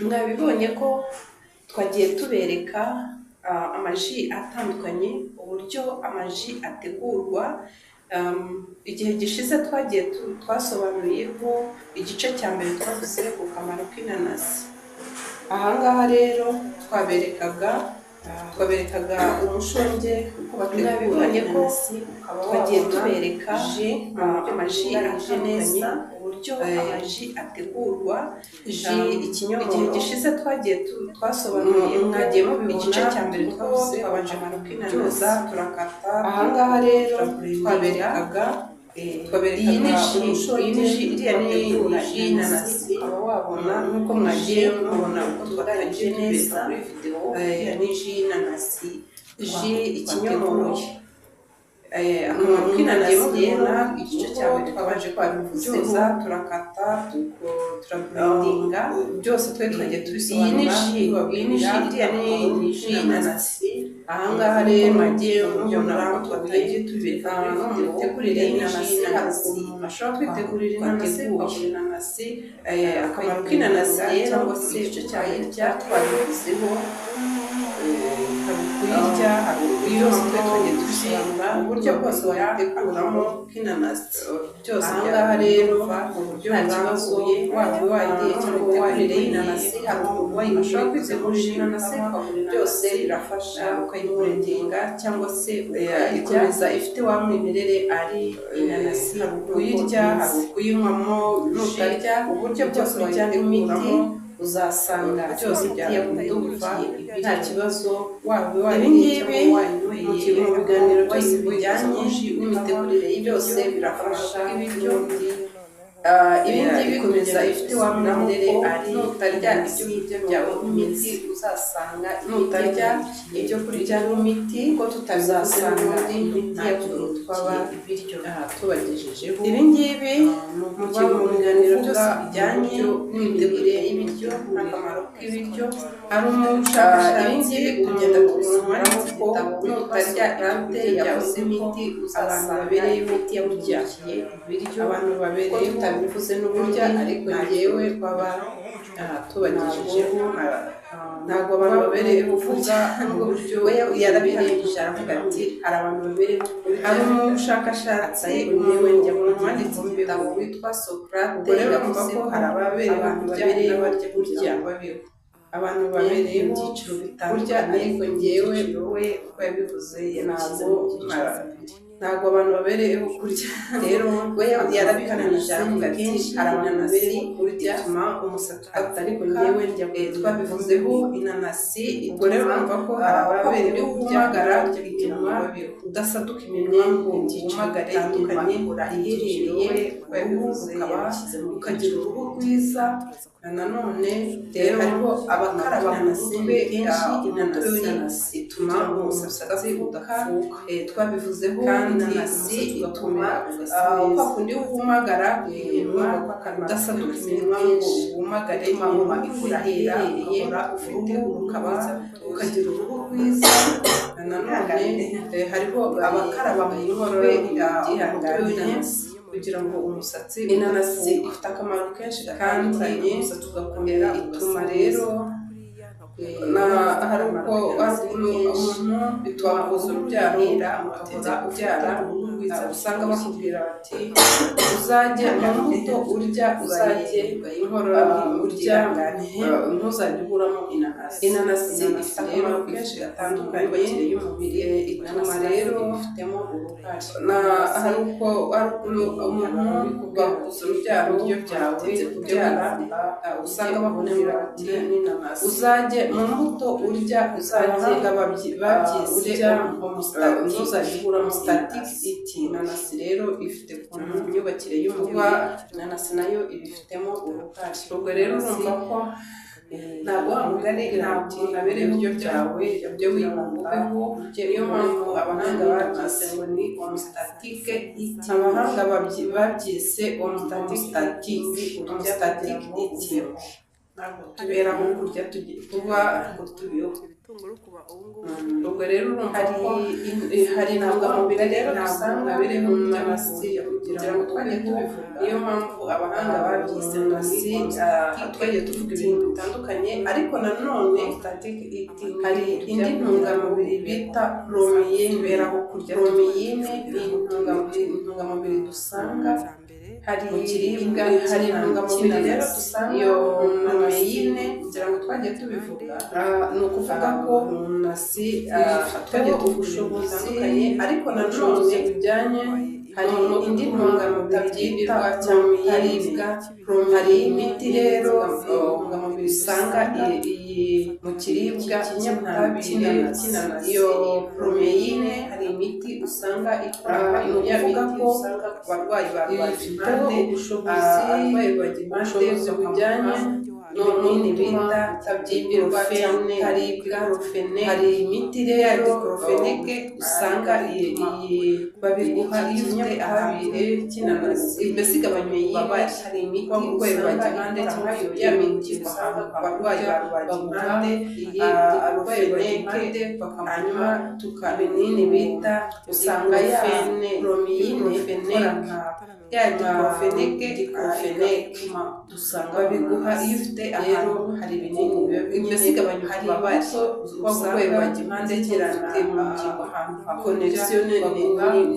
Mwabibonye ko twagiye tubereka amaji atandukanye, uburyo amaji ategurwa. Igihe gishize twagiye twasobanuriyeho igice cya mbere, twavuze ku kamaro k'inanasi. Ahangaha rero twaberekaga umushonge uko bategura. Mwabibonye ko inanasi, ukaba twagiye wabona tubereka jus mu buryo amaji butunganyije neza, atandukanye, uburyo eh, amaji ategurwa, jus ikinyomoro. Igihe gishize twagiye twasobanuriye mwagiye mubibona igice cya mbere, uko twavuze twabanje akamaro kubyoza, k'inanasi. turakata, Ahangaha rero turablendinga. twaberekaga Iyi ni twaberekaga jus, iyi umushonge ni jus, iriya ni bategura jus inanasi, y'inanasi, ukaba wabona nk'uko mwagiye jus mubona uko utunganyije twatangiye tubereka neza. muri videwo. Iriya ni jus y'inanasi Jus ikinyomoro. twateguye. Akamaro Mwagiye k'inanasi mubibona rero, igice uko cya mbere twabanje twabivuzeho, kubyoza, turakata, turablendinga. Byose twari twagiye Iyi ni tubisobanura, jus, iyi ni tubabwira jus, iriya ni akamaro jus k'inanasi. y'inanasi. Ahangaha Nk'uko rero mwagiye mwagiye mubibona mubibona uko uko twatangiye twatangiye tubereka tubereka muri muri videwo, videwo, mitegurire iriya ni jus y'inanasi, hari y'inanasi ukuntu umuntu ashobora kwitegurira inanasi, twateguye. ukagura inanasi. Akamaro k'inanasi Ukayirunga rero, cyangwa se igice cya mbere ukayirya, twabivuzeho. Hari ukuyirya, hari byose ukuyinywamo twari twagiye jus, tubisobanura, uburyo bwose tubabwira wayiteguramo akamaro k'inanasi. Byose Ahangaha rero byumva mu buryo nta kibazo, burambuye, waba wayiriye wayiriye cyangwa cyangwa wayinyweye, wayinyweye, hari ukuntu ushobora kwitegurira inanasi, ukagura byose inanasi, birafasha, ukayiblendinga cyangwa se ukayirya, ikomeza ifite wa mwimerere ari inanasi. Hari ukuyirya, hari ukuyinywamo jus, Nutarya uburyo ibyo bwose kurya n'imiti, wayiteguramo, uzasanga byose imiti byakundumva yaguhindukiye nta kibazo, waba Ibi wayiriye ngibi cyangwa wayinyweye, mu biganiro byose bijyanye wayinyweye n'imitegurire byose y'ibiryo, birafasha bw'ibiryo. n'ubundi. Ibi ngibi Ikomeza kugenda ifite wa tubisubiramo mwimerere ko ari nutarya inanasi ibyo kurya byawe nk'imiti, nk'imiti, uzasanga nutarya imiti ibyo kurya nk'imiti, ko tutabivuze uzasanga n'ubundi imiti ntacyo twaba yaguhindukiye ibiryo. Tubagejejeho. Ibi ngibi mu biganiro byose bijyanye n'imitegurire n'imitegurire y'ibiryo y'ibiryo n'akamaro k'ibiryo, hari ibi umushakashatsi, ngibi tugenda umuntu tubisubiramo wanditse ko igitabo witwa nutarya Socrate, ibyo kurya byawe yavuze ko nk'imiti, abantu uzasanga babereyeho imiti kurya, yaguhindukiye ibiryo. abantu Ko babereyeho tutabivuze n'ubundi, kurya, ariko ariko njyewe njyewe twaba tubagejejeho, ntabwo ntabwo abantu babereyeho kuvuga kurya mu buryo we yarabihamije, aravuga ati hari abantu babereyeho kurya. Hari umushakashatsi, Ariko njyewe njya umuntu mu wanditse gitabo igitabo witwa Socrate, Ubwo rero urumva yavuze ko ko hari ababereyeho abantu kurya babereyeho n'abarya kurya kurya babeho abantu mu babereyeho byiciro kurya, bitandukanye. ariko njyewe Ibyiciro we uko yabivuze yabishyize ntabwo mu byiciro bibiri. Ntabwo abantu babereyeho kurya. Rero We yarabihamije, yarabihamije, aravuga aravuga ati ati hari abantu inanasi babereyeho kurya, ituma umusatsi ariko udapfuka. njyewe njya Twabivuzeho, inanasi Ubwo ituma rero urumva ko hari kwa ababereyeho kundi kurya wumagara, n'abarya kugira ngo ituma babeho udasaduka iminwa ngo mu byiciro wumagare, bitandukanye. iminwa Ibyiciro ihora iherereye iherereye uko ku ruhu, yabivuze ukaba yabishyize mu ukagira byiciro uruhu bibiri. Rwiza. Nanone Rero hariho abakaraba mu inanasi mutwe, kenshi umutobe inanasi w'inanasi ituma kugira ngo umusatsi umusatsi udapfuka. udapfuka, Twabivuzeho, kandi inanasi umusatsi ituma ugakomera ugasa kwa neza. kundi wumagara iminwa, Urumva ko akamaro udasaduka k'inanasi ni iminwa ngo kenshi, wumagare, ituma iminwa uruhu ihora ruhera, iherereye, ugahora ufite uruhu uruhu rukaba rwiza rutoshye. Ukagira uruhu rwiza. Nanone hariho abakaraba mu Inkorora mutwe, umutobe byihangane. W'inanasi kugira ngo umusatsi Inanasi udapfuka, ifite akamaro kenshi kandi gatandukanye, umusatsi ugakomera ituma ugasa rero neza. Na Urumva ko hari akamaro uko hari k'inanasi ni ukuntu kenshi, umuntu bituma wabuze uruhu urubyaro, ruhera, ugatinze ugahora ufite kubyara, uruhu rwiza usanga rutoshye. Bakubwira bati uzajye mu mbuto urya, uzajye Inkorora urya, byihangane. Ntuzajye uburamo inanasi. Inanasi Inanasi ifite rero akamaro kenshi kenshi gatandukanye, myubakire y'umubiri, ituma inanasi nayo rero ibifitemo uruhare. Na hari uko hari ukuntu umuntu babuze urubyaro, Ibiryo byawe atinze ujye kubyara, wibanda usanga ujye bakubwira ubonemo bati n'inanasi. Uzajye mu mbuto urya, uzajye Abahanga babyise urya, ntuzajye uburamo static inanasi. Eating. Inanasi rero ifite ukuntu imyubakire y'umubiri, Kuba inanasi nayo ibifitemo uruhare. Ubwo rero urumva ko Ntabwo wa mugani, ntabwo ntabwo umuntu abereye ibiryo ibiryo byawe byawe ujye ujye wibanda wibubeho. ujye Niyo mpamvu ubonemo abahanga n'inanasi babyise ngo ni homeostatic eating. Abahanga babyise Homeostatic homeostatic eating, urya homeostatic kugira ngo eating. ubeho. Ntabwo tuberaho kurya, tugiye kuba ngo tubeho. Ibitunguru kuba ubu ngubu. Ubwo rero urumva ko hari intungamubiri rero dusanga biri mu nanasi, kugira ngo twagiye tubivuga. Niyo mpamvu abahanga babyise nanasi. Twagiye tuvuga ibintu bitandukanye, ariko nanone hari indi ntungamubiri bita bromeyine. Beraho kurya bromeyine ni intungamubiri dusanga hari mu kiribwa. Hari intungamubiri rero dusanga iyo bromeyine, kugira ngo twagiye tubivuga. Ni ukuvuga ko nanasi twagiye tuvuga ubushobozi, ariko nanone bijyanye hari indi ntungamubiri bita cyangwa hari imiti rero intungamubiri usanga iyi mu kiribwa kinyabutabire cy'inanasi. Iyo bromeyine, hari imiti usanga ikora. Ni ukuvuga ko abarwayi barwaye impande, abarwayi bagira bujyanye n'ibinini bita ibuprofene, hari imiti rero diclofenac usanga iyi babiguha iyo ufite ahabire cy'inanasi, mbese igabanya ububabare. Hari imiti usanga impande cyangwa ya miti usanga abarwayi barwaye impande, iyi diclofenac, hanyuma tukabinini bita usanga ya bromeyine, ya diclofenac dusanga babiguha iyo ufite ahantu hari ibinini biba mbese igabanya ububabare. Usanga bajya impande ufite mu ngingo ahantu connexion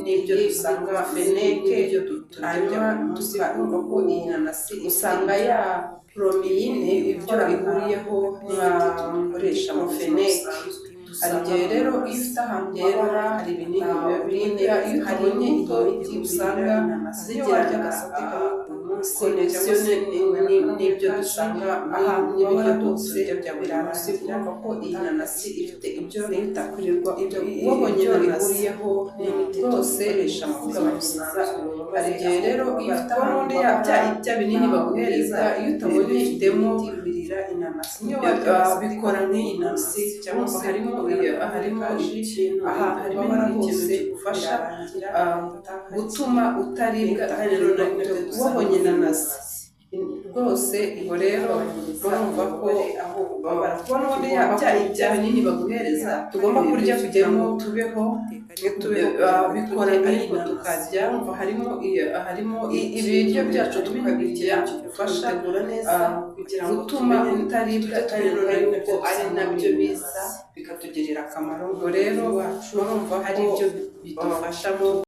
n'ibyo dusanga feneke, ibyo turya. Tukumva ko iyi nanasi usanga ya bromeyine ibyo ihuriyeho nka dukoresha mu feneke. Hari igihe rero iyo ufite ahantu ubabara, hari ibinini biba birimo, iyo utabonye iyo miti usanga zigira agasate kamwe ku munsi, connexion n'ibyo dusanga ahantu n'ibiryo turya bya buri munsi. Urumva ko iyi nanasi ifite ibyo bitakurirwa, ibyo wabonye ihuriyeho n'imiti dukoresha mu kugabanyiriza. Hari igihe rero iyo ufite ahantu bya binini baguhereza, iyo utabonye ifitemo bikora nk'iyi nasi, cyangwa se harimo ikintu ahantu harimo ikintu kigufasha gutuma utaribwa. Wabonye inanasi rwose, ubwo rero murumva ko aho ubabara kuba n'ubundi bya binini baguhereza tugomba kurya kugira ngo tubeho, bikora ariko tukarya harimo ibiryo byacu tukabirya bidufasha kugira ngo gutuma utaribwa, yuko ari nabyo biza bikatugirira akamaro. Ubwo rero murumva hari ibyo bidufashamo.